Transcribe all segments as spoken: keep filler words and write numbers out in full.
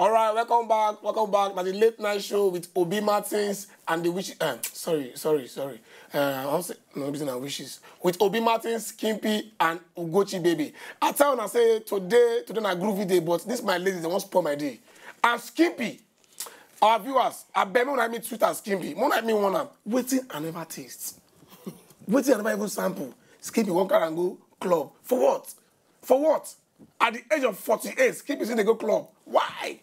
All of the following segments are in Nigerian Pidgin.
All right, welcome back, welcome back. Na the late night show with Obi Martins and the wishes. Uh, sorry, sorry, sorry. Uh, I wan say no, these na wishes with Obi Martins, Skimpy, and Ugochi Baby. I tell una say today, today na groovy day, but this my ladies, they wan spoil my day. And Skimpy, our viewers, I beg una meet Twitter Skimpy. Una me one am. Wetin I never taste. Wetin I never even sample. Skimpy wan carry am go club for what? For what? At the age of forty-eight, Skippy still dey go club. Why?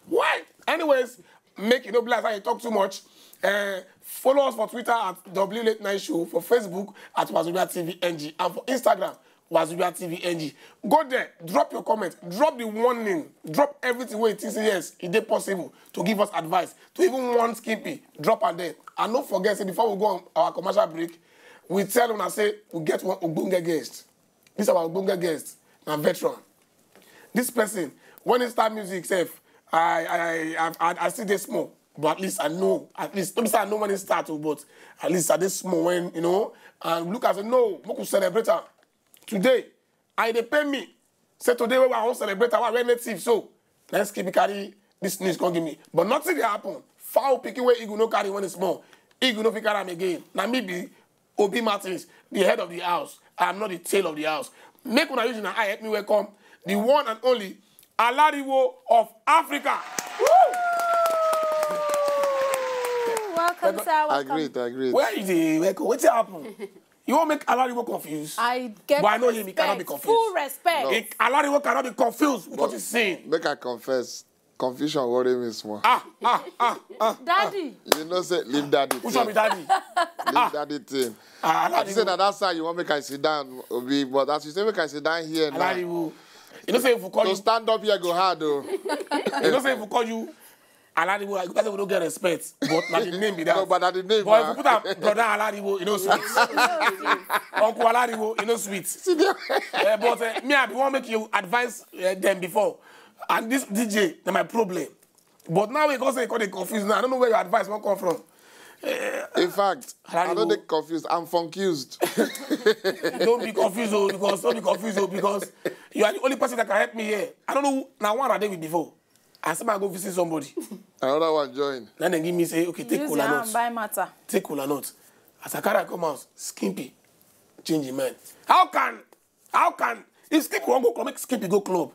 Why? Anyways, make you no blast and you talk too much. Uh, follow us for Twitter at W Late Night Show, for Facebook at Wazobia T V N G, and for Instagram, Wazobia T V N G. Go there, drop your comment, drop the warning, drop everything where it is. Yes, it is possible to give us advice, to even warn Skippy, drop am there. And don't forget, say before we go on our commercial break, we tell una say we get one ogbonge guest. This our ogbonge guest na veteran. This person, when he start music sef, I I I I, I still dey small, but at least I know. At least no be say I know when he start o, but at least I dey small when you know. And look as I know, make we celebrate am today. I dey pay me say today wey I wan celebrate am, I wear native so. Let's keep carry this news come give me, but nothing dey happen. Fowl pikin wey eagle no carry when e small, eagle no fit carry am again. Na me be Obi Martins, the head of the house. I am not the tail of the house. Make una use una eye help me welcome the one and only Alariwo of Africa. Welcome, sir. I Welcome. agree, I agree. Where you dey welcome? Wetin happen? You wan make Alariwo confused? I get But I know him, he respect. Cannot be confused. Full respect. It, Alariwo cannot be confused with what he's saying. Make I confess, confusion worry me small. Ah, ah, ah, ah. Daddy, You know, say leave daddy. Which one be Thing. daddy? Leave daddy thing. Ah, I say Alariwo. Na that side you wan make I sit down, Obi, but as you say make I sit down here now, Alariwo. You know say if we call to you, stand up here go hard o. You know say if we call you Alariwo, you guys will not get respect. But na the name be that. No, but na the name, But na. If we put am brother Alariwo, you know sweet. Uncle Alariwo, you know sweet. See there. Eh, but uh, me, I be wan make you advise uh, them before. And this D J, na my problem. But now we go say you dey confused now. I don't know where your advice wan come from. In fact, I Alariwo. Don't dey confused. I'm confused. Don't be confused o, because don't be confused o, because you are the only person that can help me here. I don't know, na one I dey with before. I say I go visit somebody. Another one join. Then they give me say, okay, take use kola your nut. Hand buy matter. Take kola nut. As I carry am come out, Skimpy change him mind. How can, how can, if Skimpy wan go club, make Skimpy go club.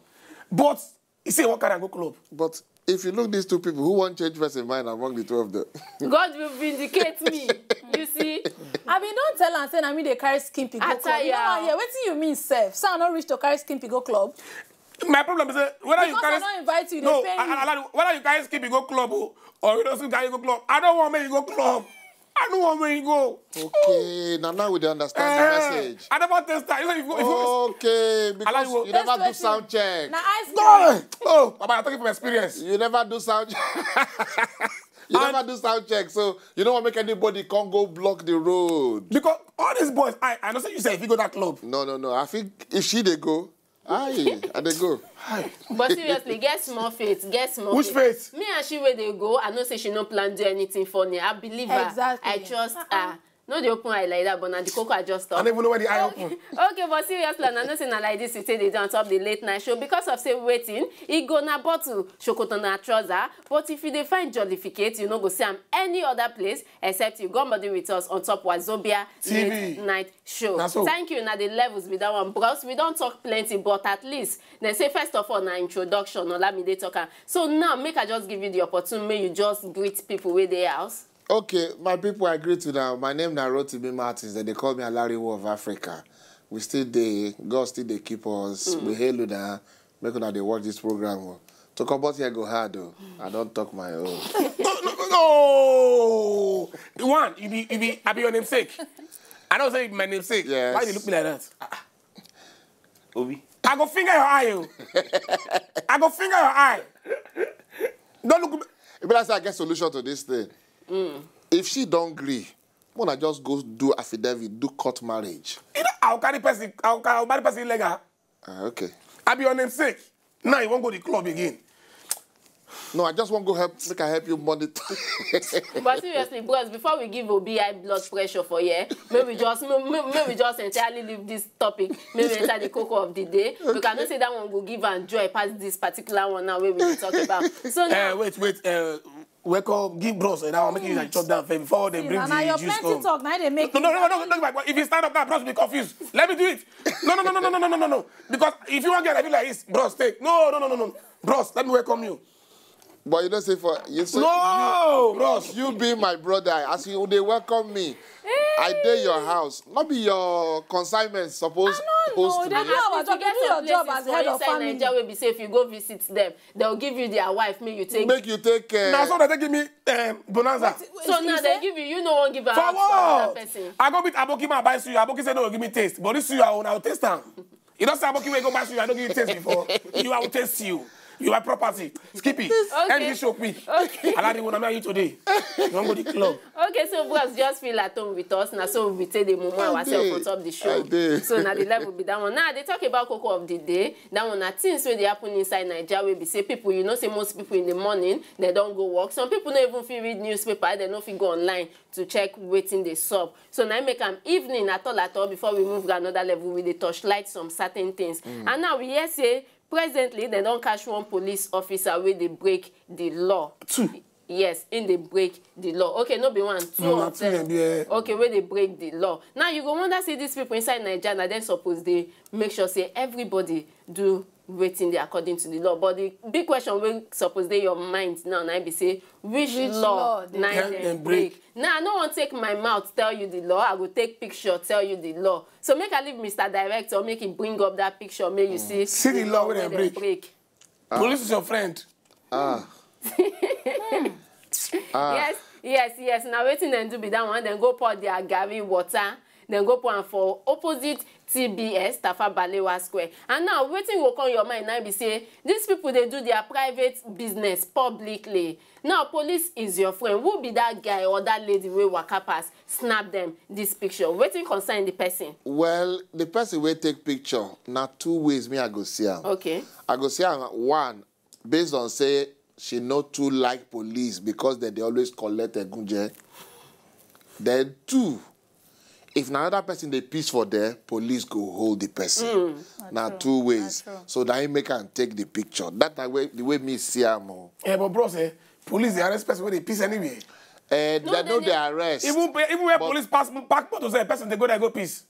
But he say he wan carry am go club. But if you look these two people, who wan change person mind among the two of them? God will vindicate me. You see? I bin don tell am say na me dey carry Skimpy go club. You no Ataya. Wan hear wetin you mean sef? Say I no reach to carry Skimpy go club. My problem is say whether you Because carry I no invite you, no, dey pay I, you. I, whether you carry Skippy go club o, or you don't carry go club, I don't want make you go club. I don't want make you go. Okay, now now we dey understand the Eh, message. I never test that. You know, if you go, if you go, Okay, because Alariwo. You never do Test sound wetin? Check. Na ice cream. no, oh, Baba, I talk it from experience. You never do sound. You never do sound check, so you don't want make anybody come go block the road. Because all these boys, I, I know say you say if you go that club, No, no, no. I think if she dey go, aye, I dey go. But seriously, get small faith. Get small Which faith. faith? Me and she wey dey go, I know say she no plan do anything funny. I believe her. Exactly. I trust her. No dey open eye like that, but na the koko I just I talk. Don't even know where the eye open. Okay, but seriously, I know say na like this you take dey do on top the late night show because of say wetin e go na bottle, shokoto na trouser. But if you dey find jollificate, you no go see am any other place except you. Come body with us on top Wazobia T V. Late Night Show. Na so. Thank you. Na the levels be that one because we don talk plenty, but at least dem say first of all na introduction. Olamide talk am. So now make I just give you the opportunity, make you just greet people wey dey house. Okay, my people, I greet you now. My name na Rotimi Martins, and they call me Alariwo of Africa. We still dey, God still dey keep us. We hail you now. Make una dey watch this program. Oh. To comot here go hard o. I don talk my own. No, no, no, no. One, you be, you be, I be your namesake. I don't say my namesake. Yes. Why you look me like that? Ah, ah. Obi. I go finger your eye. Oh. I go finger your eye. Don't look. Me. E be like say I get solution to this thing. If she don gree, una just go do affidavit, do court marriage. You know, I'll carry person. I'll, I'll marry person illegal. Ah, okay. I be your namesake. Now you won't go to the club again. No, I just wan go help, make I help you monitor. But seriously, bros, before we give Obi high blood pressure for here, may we just may, may, may we just entirely leave this topic. May we enter the cocoa of the day. We cannot say that one go give and joy past this particular one now wey we dey talk about. So now, Uh, wait, wait. Uh, welcome. Give bros. And I want make you like chop down first before they bring And the now your juice plenty come. Talk, now they make No, no, no, no, no, no, no. If you stand up now, bros will be confused. Let me do it. No, no, no, no, no, no, no, no, no. Because if you want get, I feel like this, bros, take. No, no, no, no, no, no. Bros. But you know, say for you say No, bros. You be my brother. As you they welcome me, I dey your house. Not be your consignment supposed I don't know. host They me. do our If you job. They get Do your some job places as for head of inside family. Naija wey be say if you go visit them, they'll give you their wife, make you take. Make you take care. Now, so that they give me um, bonanza. So now they give you, you no wan give her For out to another what? Person. I go meet Aboki, man, buy suya. Aboki say no, give me taste. But this suya, I will taste am. You don't say Aboki wey go buy suya, I don't give you taste before. You, I will taste you. You are property. Skip it. Okay. End this show quick. Okay. Aladi, when I'm here today, you don't go to the club. Okay, so bros, just feel at home with us. Now, so we take the moment I ourselves dey. on top the show. I dey. So now the level be that one. Now they talk about cocoa of the day. That one na things wey dey happen inside Naija wey be say people, you know, say most people in the morning they don't go work. Some people no even fit read newspaper. They no fit go online to check wetin dey sup. So now make am evening at all at all before we move to another level. We dey torchlight some certain things. And now we hear say presently they don't catch one police officer wey dey break the law. Two. Yes, in dey break the law. Okay, no be one, two No, of na two them. dem be, eh. Okay, wey dey break the law. Now you go wonder say these people inside Naija na dem suppose dey make sure say everybody do wetin dey according to the law. But the big question wey suppose dey your mind now na be say which Which law law dey na Dem- dem dem break? break. Now I no wan take my mouth tell you the law. I go take picture tell you the law. So make I leave Mister Director make he bring up that picture make you see See the law wey dem break. Police is your friend. Ah. Yes, yes, yes. Now wetin dem do be that one. Dem go pour their garri water. Dem go pour am for opposite T B S, Tafa Balewa Square. And now wetin go come your mind now be say these people dey do their private business publicly. Now police is your friend. Who be that guy or that lady wey waka pass, snap them this picture? Wetin concern the person? Well, the person wey take picture na two ways me I go see am. Okay. I go see am one based on say she no too like police because they dey always collect egunje. Then two, if na another person dey piss for there, police go hold the person. Na two ways. true. So na him make am take the picture. That na way the way me see am o. Eh, but bros, eh, police dey arrest person wey dey piss anywhere. Eh, No, they they no dey- dey arrest. Even even where But- police pass park motor, say person dey go there go piss.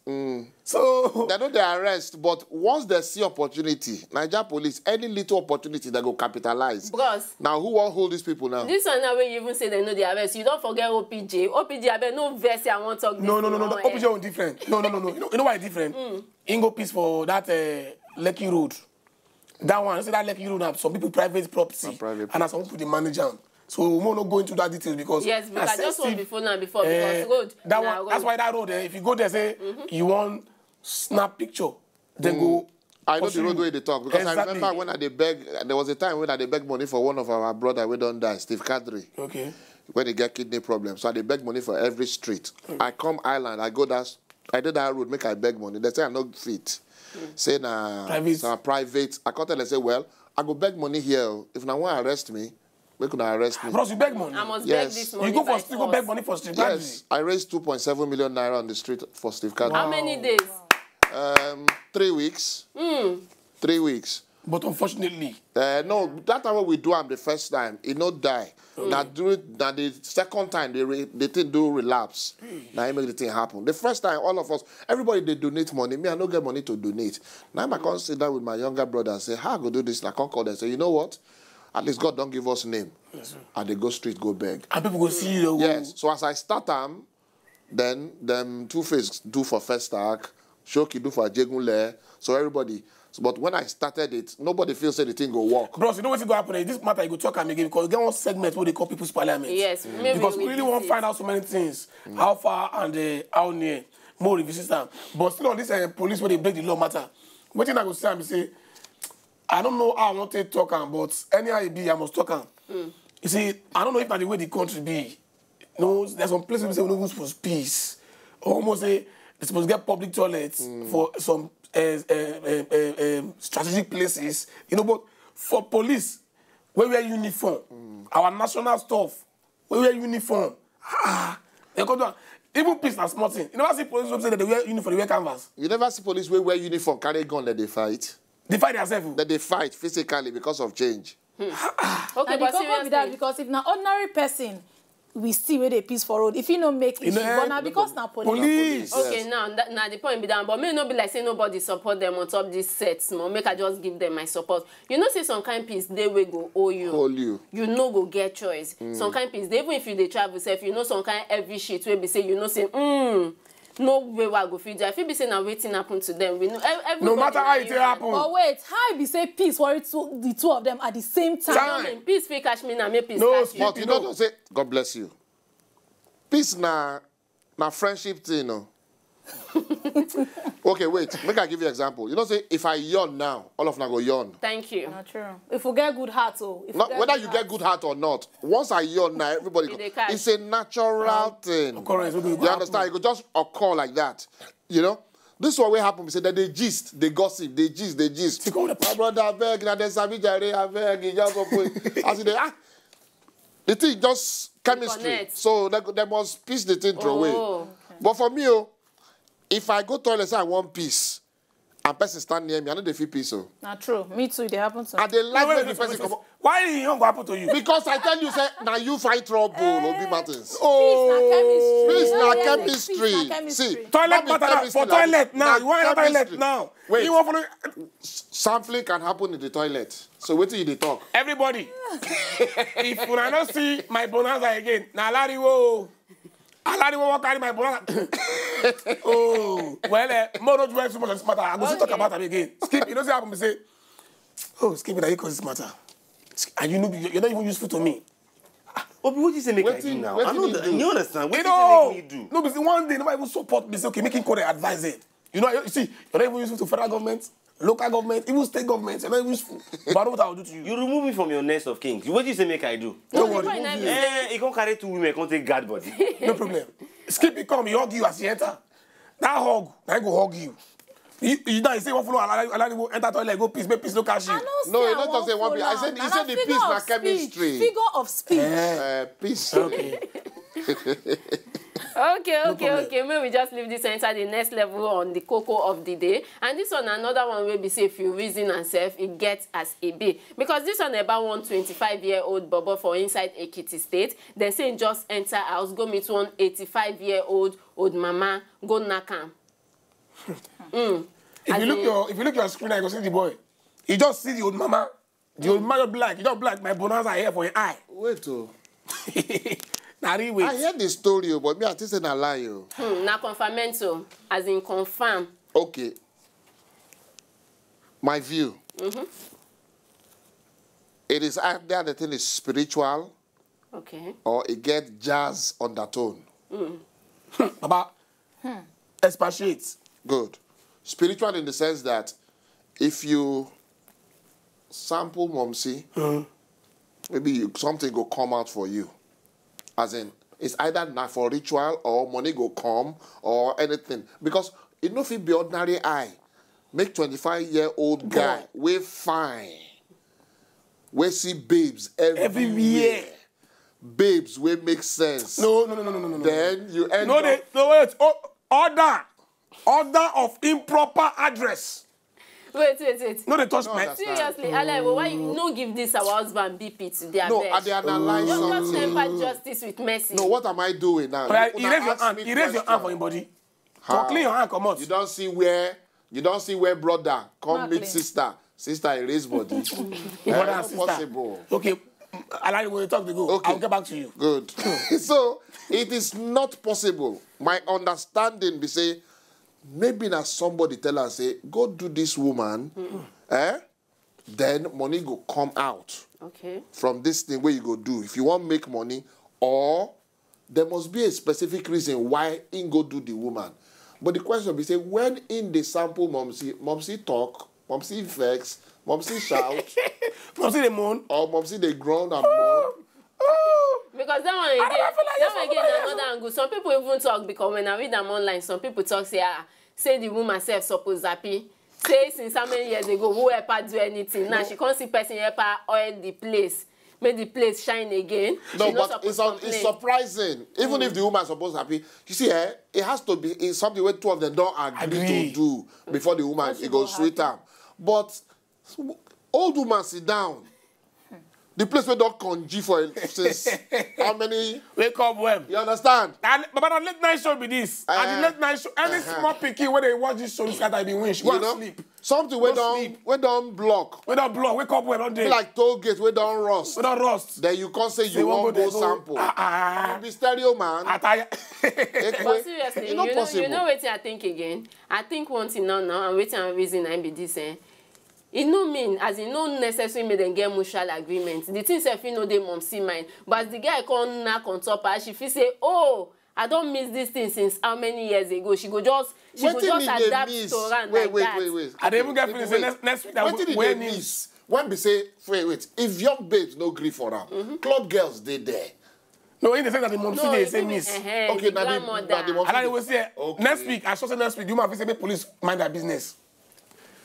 So They no dey arrest, but once they see opportunity, Naija police, any little opportunity, they go capitalize. Bros, Now who wan hold these people now? This one now wey you even say dem no dey arrest, you don forget O P J. O P J, abeg no vex say I wan talk this no, no, no, thing no, no. now, O P J eh. Own different. No, no, no, no. You know, you know why it's different? He go piss for that uh, Lekki Road. That one, I say that Lekki Road na some people private property, Na private and na some people dey manage am. So we won't go into that details because Yes, because na just one sensitive, before now before because eh, road that na one. road. That's why that road. Eh, if you go there, say you want snap picture, then go. I know the pursue road you. Where they talk because I Exactly. remember when I dey beg. There was a time when I dey beg money for one of our brother wey don die, Steve Kadri. Okay. When he get kidney problem, so I dey beg money for every street. I come island, I go that, I did that road, make I beg money. They say I no fit. Say na Private. na private. I come tell them say, well, I go beg money here. If na one arrest me, make una arrest me. Bros, you beg money. I must Yes. beg this You money go by for still go force. Beg money for street. Yes, I raised two point seven million naira on the street for Steve Kadri. How many days? Um, three weeks. Three weeks. But unfortunately, Uh, no, that time when we do am the first time, he no die. Now during now the second time, the re, the thing do relapse. Now he make the thing happen. The first time, all of us, everybody they donate money. Me, I no get money to donate. Now I come sit down with my younger brother and say, how I go do this? And I come call them say, you know what? At least God don't give us name. And they go street go beg. And people go see you. Yes. So as I start am, then them Two Face do for First Act, Shoki do for Ajegunle. So everybody. So, but when I started it, nobody feels say the thing go work. Bros, you know what's going to happen? This matter, you go talk am again because we get one segment what they call People's Parliament. Yes, maybe Because we we really want to visit. Find out so many things. How far and uh, how near. More revisit them. But still on this uh, police where they break the law matter. What thing I go say, I say, I don't know how I want to talk am, but anyhow it be, I must talk am. You see, I don't know if na the way the country be. No, there's some places we say we no even supposed peace. Almost say they supposed get public toilets for some uh, uh, uh, uh, um, strategic places. You know, but for police, We wear uniform. Our national stuff. We wear uniform. Ah, they go do am. Even peace na small thing. You never see police wey say they wear uniform, they wear canvas. You never see police wey wear uniform, carry gun, that they fight. They fight themselves. That they fight physically because of change. Okay, but seriously, because if na ordinary person we see wey dey piss for road, if he no make issue, but na because na police. Police. Okay, now that, now the point be down, but may not be like say nobody support them on top this set small. Make I just give them my support. You know, say some kind peace they will go owe you. Hold you. You no go get choice. Some kind peace, they, even if you dey travel sef, you know some kind every shit wey be say you know say mm, no way wey I go fit do. I fit be say na wetin happen to them. We know ev- everybody. No matter how it take happen. But wait, how e be say peace worry two, the two of them at the same time? Time. I mean, peace fit catch me now, make peace No, catch you. speak- But you know, say, God bless you. Peace na na friendship thing, no. Okay, wait. Make I give you example. You know, say if I yawn now, all of una go yawn. Thank you. Na true. If we get good heart, oh, if we Not whether you get good heart or not. Once I yawn now, everybody It go, dey catch. It's a natural thing. Occurrence wey go You understand? It go just occur like that. You know, this is what will happen. Say that they gist, they gossip, they gist, they gist. Take all the My brother, I beg, now there's Sabi Jare, I beg, you just open. As they ah, the thing just chemistry. Connect. So they, they must piece the thing throw away. Oh. But for me, oh, if I go toilet, say I want peace, and person stand near me, I know they feel peace. Oh. Na true. Me too. They happen to. And they like No, when wait, the person wait, come. Why you don't go happen to you? Because I tell you, say, now you fight trouble, Obi Martins. Oh, Peace na Yeah, chemistry. peace na chemistry. See, Toilet not be matter na- chemistry for like toilet this. now. Na You want enter toilet chemistry. Now. Wait. You want follow Sampling can happen in the toilet. So wait till you dey talk. Everybody. If una no see my bonanza again, na alariwo. Alariwo wan carry my bonanza. Oh, well, eh, more not dwell too much on this matter. I go still talk Okay. About am again. Skip, you know say happen be say, oh, Skip, na you cause this matter. And you know, you're not even useful to me. Obi, what you say make I Wetin- do now? wetin I know you that do? You understand? What You you know, say make me do? No, be say one day nobody even support me. Say, okay, make him call and advise them. You know, you see, you're not even useful to federal government, local government, even state government. You're not even useful. But what I'll do to you? You remove me from your nest of kings. What you say make I do? No Why worry. not? Eh, you can't carry two women, can't take guard body. No problem. Skip it, come, he hug you as he enter. That hug, I go hug you. You, you know, you say one follow Alani, Alani go enter toilet, go piss, make piss no catch you. I no No, say you I don't wan say one follow piece. I am. said, he Na said the figure piece na of speech. Chemistry. Figure of speech. Uh, peace. Okay. Okay, okay, problem. Okay. May we just leave this and enter the next level on the cocoa of the day. And this one, another one will be say if you reason and self, it gets as it be. Because this one about one twenty-five year old bobo for inside Ekiti State, they say just enter house, go meet one eighty-five year old old mama, go knock am. Mm. If As you look in- your if you look your screen, I go see the boy. You just see the old mama. The old mama just black. You just black. My bonanza here for your eye. Wait, oh. Now real wait. I hear the story, oh, but me, I think say na lie, oh. Hmm, na confirmento, as in confirm. Okay. My view. It is either the thing is spiritual Okay. or it get jazz undertone. Baba, expatiate. Good. Spiritual in the sense that if you sample Momsi, maybe you, something go come out for you. As in, it's either na for ritual or money go come or anything. Because it no fit be ordinary eye. Make twenty-five year old guy wey fine, wey see babes everywhere. Everywhere. Babes wey make sense. No, no, no, no, no, no, no. Then you end No, up. They, no, wait. Oh, order, order of improper address. Wait, wait, wait. No, they touch my. That's- Seriously, Alaiwo, why you no give this our husband B P today? No, Abeg? I dey analyze Don't just something. Temper justice with mercy. No, what am I doing now? But You you una raise your ask hand. me You raise your hand for question. anybody. How? Clean your hand, come out. You don't see where you don't see where brother come Not meet clean. Sister. Sister, I raise body. Brother Eh, and sister. Possible. Okay, Alani, when you talk, they go. Okay. I'll get back to you. Good. So it is not possible. My understanding be say maybe na somebody tell am say go do this woman, eh? Then money go come out Okay. from this thing where you go do if you want make money, or there must be a specific reason why in go do the woman. But the question be say when in the sample Momsi, Momsi talk, Momsi vex, Momsi shout, From see the moon. or Momsi dey groan and moan. Because that one again, don't feel like that this one one again go na another angle. Some people even talk because when I read them online, some people talk say ah, say the woman self suppose happy. say since how many years ago, who help her do anything? Now she can't see person help her oil the place, make the place shine again. No, She no but it's, suppose un- it's complain. Surprising. Even if the woman supposed happy, you see, eh, it has to be it's something where two of them don't agree, Agree. to do before the woman She it goes go sweet happy. Her. But old woman sit down. The place where don't conge for since how many? Wake up well. You understand? And Baba, na late night show be this. At Eh. the late night show, any Uh-huh. small pikin wey dey watch this show, this kind of be win. She You wan know, sleep. Something where No don't sleep. Where don't block. Wey don block, wake up well, don dey. Like toll gate where don't rust. Wey don rust. Then you can't say Say you wan won't go go dey go. Sample. Ah, ah. You be stereo man. Attire. But seriously, It's you not know, possible. You know wetin I think again? I think one thing now now and wetin I reason na be this eh. E no mean as e no necessary make dem get mutual agreement. The thing sef fit no dey mumsy mind. But as the guy come knack on top her, she feel say, oh, I don miss this thing since how many years ago? She go just she go Wetin just e dey adapt miss? To am Wait, like wait, that. wait, wait. I dey even get People, feeling say next- next week that Wetin e wear dey news. Miss? When be say, wait, wait. If young babes no gree for am, club girls dey there. No, he dey say that the mumsy No, dey e say fit be- miss. eh, Okay, the na the- grandmother. na the mumsy And I dey go see eh, Okay. next week, I sure say next week, the woman fit say make police mind their business.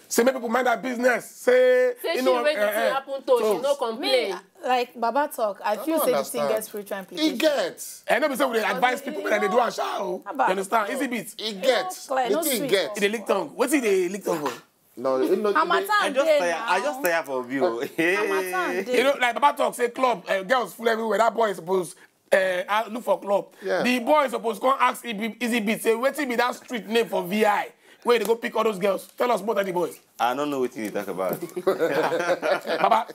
Say make people mind their business. Say Say you she know, wey the eh, thing eh. happen to, So, she no complain. Like Baba talk, I feel don't say the thing understand. Gets spiritual E implications. Get. I know be say we dey advise people and they do am sha o. You Abba. Understand? Easy beat. E get. Clear, The no thing sweet. Get. E dey lick tongue. Wetin e dey lick tongue for? No, e no. Harmattan I just dey tire. I now. just tire for you. Harmattan You dey. know, like Baba talk say club uh, girls full everywhere. That boy suppose uh, uh, look for club. Yeah. The boy suppose come ask Easy Beat say wetin be that street name for V I where they go pick all those girls. Tell us more than the boys. I don't know what you talk about. Baba,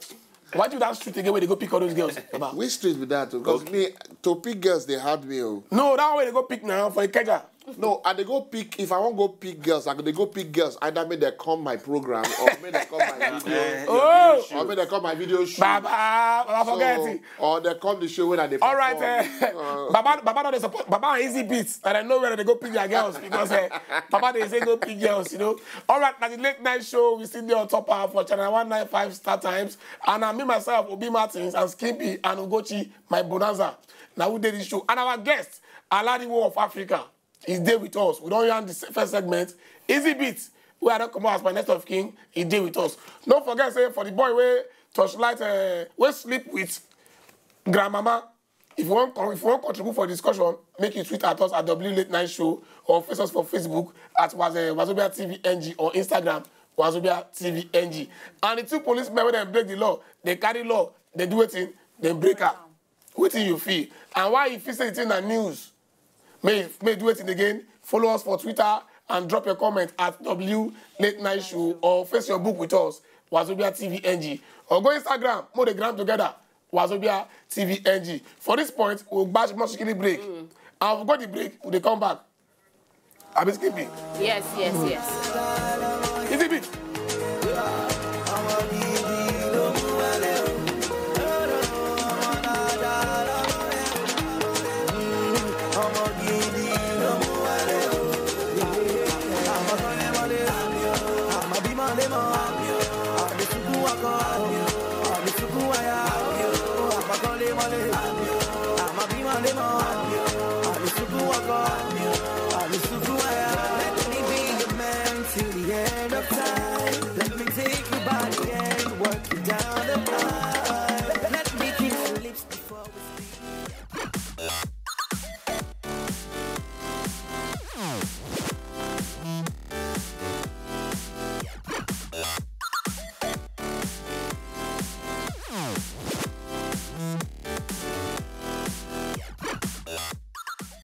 why do that street again where they go pick all those girls? Baba. Which street be that? Because me, to pick girls, they had me. Oh. No, that way they go pick now for Ikeja. No, I dey go pick. If I wan go pick girls, I go dey go pick girls. Either make they come my program or make they come my video. Oh, Or make they come my video shoot. Baba, Baba, forget So, it. Or they come the show when I dey All right, perform. eh, Baba, Baba don dey support. Baba and Easy Beats, and I know where they go pick their girls because eh, Baba dey say go pick girls, you know. All right, now the late night show we still dey on top uh, for channel one nine five Star Times, and uh, me myself Obi Martins and Skippy and Ugochi, my bonanza. Now we did this show, and our guest Aladiwo of Africa is there with us. We don't yarn the se- first segment. Easy Beats, where I don't come out as my next of king, he did with us. Don't forget say for the boy where torchlight, uh, where sleep with grandmama. If you want, if you want contribute for discussion, make you tweet at us at W Late Night Show or face us for Facebook at was uh, Wazobia T V N G or Instagram Wazobia T V N G. And the two policemen when they break the law, they carry law, they do it in, they break up. Wetin you feel? And why you feel say the thing na news? May may do it again. Follow us for Twitter and drop your comment at W Late Night Show or face your book with us, Wazobia T V N G. Or go Instagram, more the gram together, Wazobia T V N G. For this point, we'll bash musically break. And we'll go the break, we'll come back. I'll be skipping. Yes, yes, yes.